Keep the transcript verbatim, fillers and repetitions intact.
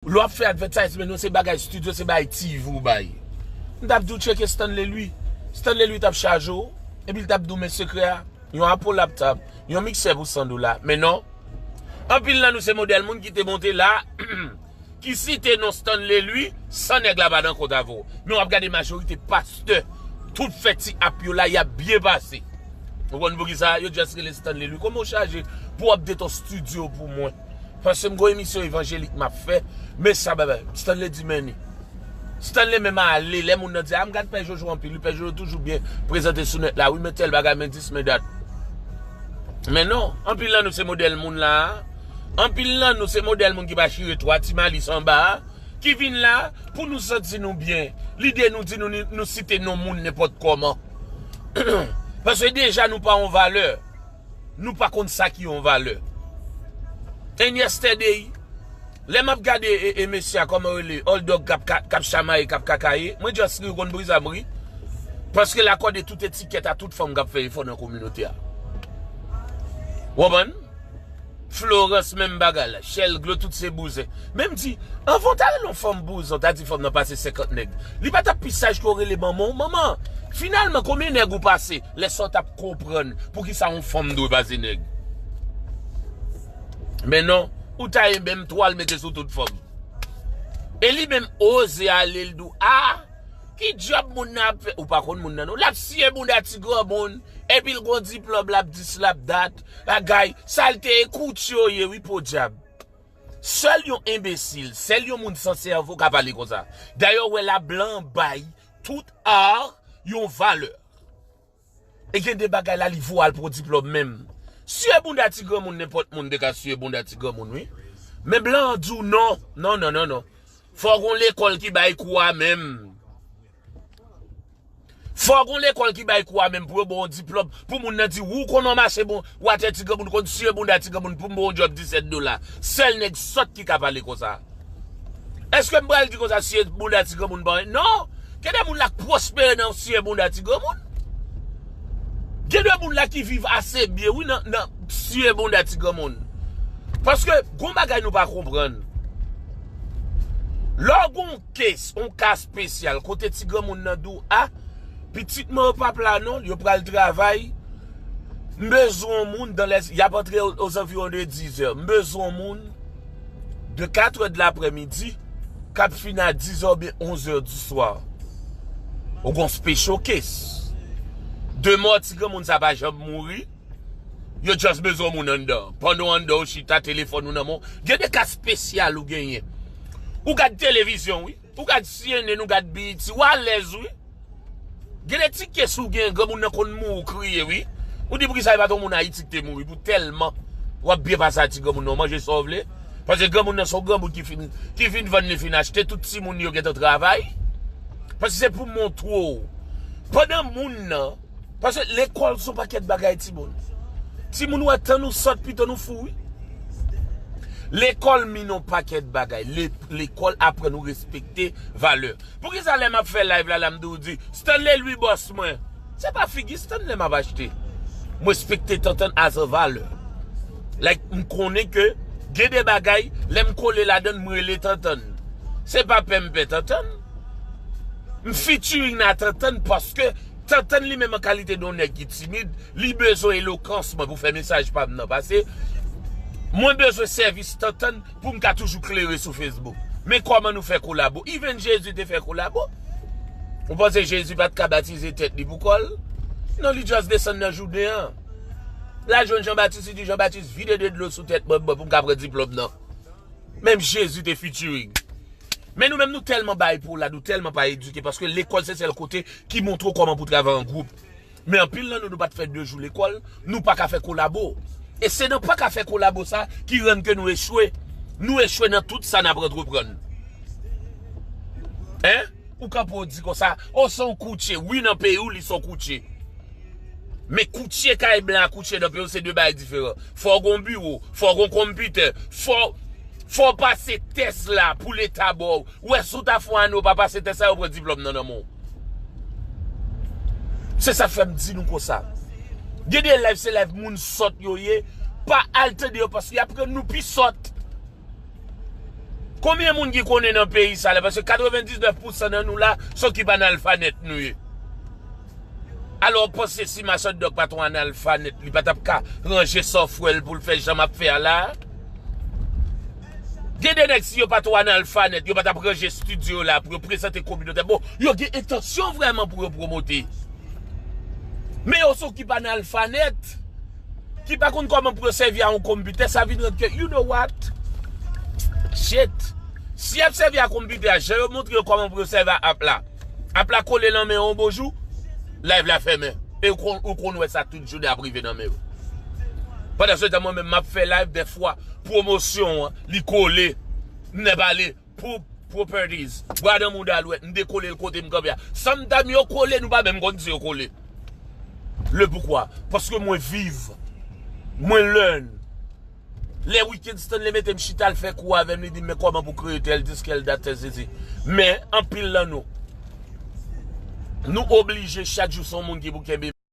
Lè w ap fè advertisement, non, se bagay studio, se bagay T V w bay. M t ap di w tcheke Stanley Louis. Stanley Louis t ap chaje w, epi l t ap di w men sekrè a. Yon Apple laptop, yon miksè pou san dola. Men non. Anpil nan nou se modèl moun ki te monte la, ki site non Stanley Louis, san nèg la pa nan kont avè w. Men w ap gade majorite pastè, tout fè ti app yo la, y ap byen pase. Ou konn poukisa? Yo just rele Stanley Louis. Kòman w chaje pou w update yon studio pou mwen? Paske m gon emisyon evanjelik m ap fè. Men sa, baba, Stanley di men ni. Stanley menm ale, lè moun nan di, a, m gad Pè Jojo anpil wi, Pè Jojo toujou byen prezante sou nèt la wi, men tèl bagay, men dis, men dat. Men non, anpil nan nou se modèl moun la a. Anpil nan nou se modèl moun ki pa chire twa ti malis anba a, ki vin la pou nou santi nou byen. Lide nou di nou, nou site non moun nenpòt kòman. Paske deja nou pa yon valè. Nou pa konn sa ki yon valè. And yesterday, lè m ap gade e, e mesye a, kòman rele, Old Dog k ap ka- k ap chamaye, k ap kakaye, mwen just ri, ou konn poukisa m ri? Paske l akòde tout etikèt a tout fanm k ap fè efò nan kominote a. W konprann? Florence menm bagay la, Shell Glow, tout se bouzen. Men m di, anvan w ta rele yon fanm bouzen, w ta di fanm nan pase senkant nèg. Li pa t ap pi saj ke w rele manman w manman? Finalman, konbyen nèg ou pase? Lè sa w t ap konprann poukisa yon fanm dwe pase nèg. Men non, ou ta enben m twal mete sou tout fanm. E li menm oze ale l di w, a, ki djòb moun nan ap fè? Ou pa konn moun nan non. L ap siye bounda ti granmoun, epi l gon diplòm, l ap dis, l ap dat, bagay, sa l te ye koutye w ye wi podyab. Sèl yon enbesil, sèl yon moun san sèvo ka pale konsa. Dayè w wè la blan bay tout art yon valè. E gen de bagay la li vo al pran diplòm menm. Siye bounda ti granmoun, nenpòt moun te ka siye bounda ti granmoun wi. Men blan an di w non, non, non, non, non. Fò gon lekòl ki bay kou a menm. Fò gon lekòl ki bay kou a menm pou yo ba w yon diplòm, pou moun nan di, ou konn w mache bon, w atè ti granmoun, konn siye bounda ti granmoun pou m ba w yon djòb disèt dola. Sèl nèg sòt ki ka pale konsa. Èske m pral di konsa siye bounda ti granmoun pa anyen? Non! Gen de moun la k pwospere nan siye bounda ti granmoun. Gen de moun la ki viv ase byen wi nan, nan siye bounda ti granmoun. Paske gon bagay nou pa konprann. Lè w gon case, yon ka espesyal, kote ti granmoun nan di w, a, pitit mwen yo p ap la non, yo pral travay. M bezwen yon moun, dans les, y ap antre aux environs de dix heures. M bezwen yon moun de quatre heures de l'après-midi k ap fini a dix heures oubyen onze heures du soir. Ou gon special case. Demò ti granmoun sa pa janm mouri. Yo just bezwen moun anndan. Pandan w anndan w chita, telefòn ou nan men w. Gen de ka espesyal ou genyen. Ou gad televizyon, wi. Ou gad C N N, ou gad B E T, ou alèz, wi. Gen de ti case ou gen, granmoun nan konn mouri kriye, wi. Ou di poukisa e pa t yon moun Ayiti ki te mouri, pou tèlman w ap byen pase a ti granmoun nan, w manje sa w vle. Paske granmoun nan se yon granmoun ki fin, ki fin vann li fin achte, tout timoun yo gentan travay. Paske se pou montre w. Pandan moun nan, paske lekòl se yon pakèt bagay timoun. Timoun wè tan nou sòt pito nou fou wi. Lekòl min yon pakèt bagay. Le- lekòl aprann ou respekte valè. Poukisa lè m ap fè live la, la m di w di, Stanley Louis bòs mwen? Se pa figi Stanley m ap achte. M respekte Tantann as a valè. Like, m konnen ke gen de bagay, lè m kole ladann, m rele Tantann. Se pa pè m pè Tantann. M featuring nan Tantann paske Tantann li menm an kalite de yon nèg ki timid, li bezwen elokans mwen pou fè mesaj pa m nan pase. Mwen bezwen sèvis Tantann pou m ka toujou klere sou Facebook. Men kòman nou fè kolabo? Even Jezi te fè kolabo. Ou panse Jezi pa t ka batize tèt li pou kò l? Non, li just desann nan Jouden an. L al jwenn Jan Batis, li di, Jan Batis, vide de dlo sou tèt mwen, mwen pou m ka pran diplòm nan. Menm Jezi te featuring. Men nou menm nou tèlman bay pou la, nou tèlman pa edike, paske lekòl se sèl kote ki montre w kòman pou travay an gwoup. Men anpil nan nou, nou pa t fè de jou lekòl, nou pa ka fè kolabo. E se nan pa ka fè kolabo sa ki rann ke nou echwe. Nou echwe nan tout sa n ap antreprann. Hein? Ou kanpe w di konsa, o, se yon koutye. Wi, nan peyi w, li se yon koutye. Men koutye kay blan ak koutye nan peyi w, se de bagay diferan. Fò w gon biwo, fò w gon konpitè, fò, fò w pase tès la pou leta ba w. Ou wè, si w ta fè yon ane, w pa pase tès la, yo pran diplòm nan nan men w. Se sa k fè m di nou konsa. Gen de live, se live moun sòt yo ye. Pa al tande yo, paske y ap rann nou pi sòt. Konbyen moun ki konnen nan peyi sa la? Paske katrevendiznèf pousan nan nou la, se okipe analfanèt nou ye. Alò, w panse si Machòt Dòk pa t yon analfanèt, li pa t ap ka ranje sòfwè l pou l fè jan m ap fè a la? Gen de nèg, si yo pa t yon analfanèt, yo pa t ap ranje estidyo la pou yo prezante kominote. Bon, yo gen entansyon vrèman pou yo pwomote. Men yo se okipe analfanèt ki pa konn kòman pou yo sèvi a yon konpitè, sa vin rann ke, you know what? Shit. Si y ap sèvi a konpitè a, jan yo montre yo kòman pou yo sèvi a app la, app la kole nan men yo yon bon jou, live la fèmen. E ou konn, ou konn wè sa tout jounen ap rive nan men yo. Pandan se tan, mwen menm, m ap fè live, dèfwa, pwomosyon an, li kole, m nan pale, pou properties. Bwa nan mouda lwèt, m dekole l kote m kanpe a. Sometimes yo kole, nou pa menm konn si yo kole. Le poukwa? Paske mwen viv. Mwen learn. Lè Wicked Stanley mete m chita, l fè kou avè m, li di m, men kòman pou kreye tèl disk, tèl dat, tèl sesi. Men, anpil nan nou, nou oblije chak jou se yon moun ki pou kenbe